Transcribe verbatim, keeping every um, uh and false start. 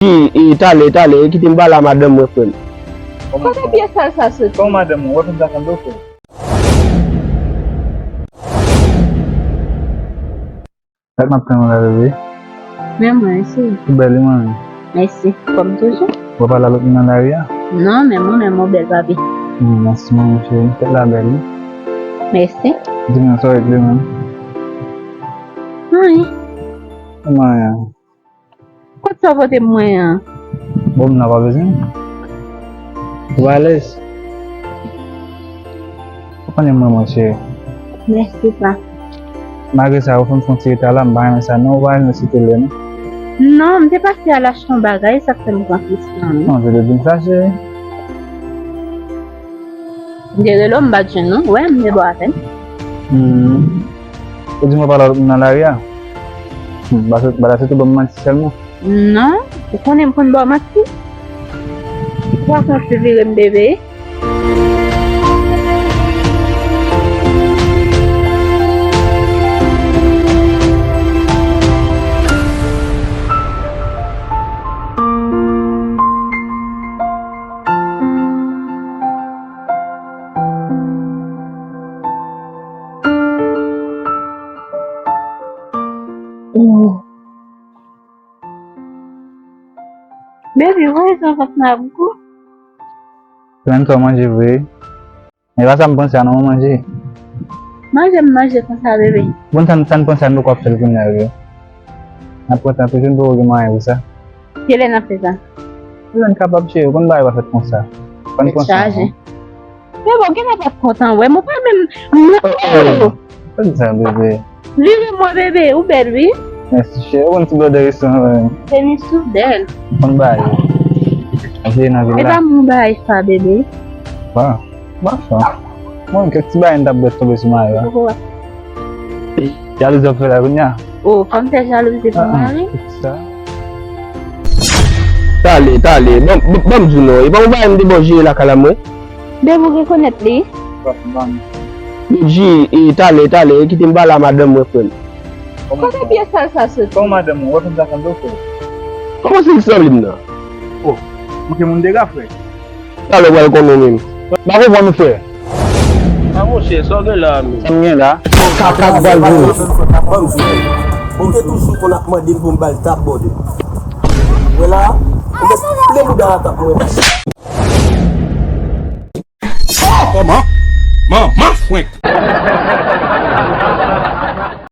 Di, e, talè, talè, e kite m pale a madanm mwen, frè m. Kote pye sal sa soti? Kòman madanm ou? Ou wè fanm sa sanble w, frè? Sa k m ap tann ou la, bebe? Men mwen, isi. Ou bèl, wi, manmi. Mèsi. Kòm toujou. Ou pa pale a lòt moun nan lari a? Non, men mwen, men mwen bèl, papi. Hmm, mèsi, manmi, cheri. Tèt la bèl, wi. Mèsi. Di mwen sa w regle menm. Anyen. Kòman anyen? Kot sa w pote pou mwen an? Bon, m nan pa bezwen. Ou alèz? Ou konnen m renmen w, cheri. Mèsi, pa. Malgre sa, ou fè m fè yon ti reta la, m pa renmen sa, non, ou pa renmen site lè, non? Non, m te pase al achte yon bagay, sa k fè m pran fis lan, wi. Non, se te di m sa, cheri. M te rele w, m pa t jwenn ou, w wè, m te bò avè m. Hmm. Ou di m w ap pale a lòt moun nan lari a? Hmm, bagay se tou ban m manti sèlman. Non, ou konnen m konn ba w manti. Ou pa konn si vire m bebe. Baby, wè jan vant mwen ap gou. Plenn sa w manje vre. Men pa sa m panse a non, mwen manje. Manje m manje konsa, bebe. Bon, sa n, sa n panse a, nou poko ap fè l kounye a, bebe. N ap pran tan toujou, n poko gen mwayen pou sa. Kilè n ap fè sa? Kilè n kapab, cheri, ou konn bagay pa fèt konsa. Pa n pran sa, non. Men bon, gen lè pa t kontan wè m, ou pa menm. Oh, oh. Sa di sa, bebe? Vire mwen, bebe, ou bèl, wi. Mèsi, cheri. Ou konn ti blòdè restoran an, wi. Denis, ou bèl. Konn bagay. Mwen vire nan vil la. E pa moun bagay sa, bebe. Wa, wa sa. Mwen, kèk ti bagay n t ap bwè tonbe sou mari a. Jalouzi w ap fè la kounye a. Oh, fò m fè jalouzi pou mari? Sa. Talè, talè. Ban, ban, ban m di w non. E pa yon bagay m te ba w jere lakay la, mwen. Dev ou rekonèt li? Medji, e, talè, talè, e kite m pale a madanm mwen, frè m. Kote pye sal sa soti? Kòman madanm ou? Ou wè fanm sa sanble w, frè? Kòman se li sanble m nan? Oh, manke moun dega, frè. Talè w pral konnen w menm. M pa konprann ou, frè. A monchè, sa w gen la a menm? Sa m gen la? Kaka k pral boule. Ban m jwe. Ou te toujou konn ap mande m pou m ba l tap, bòdè. Wè la, ou mèt ple bouda a tap mwen. Oh, kòman? Manman fwenk.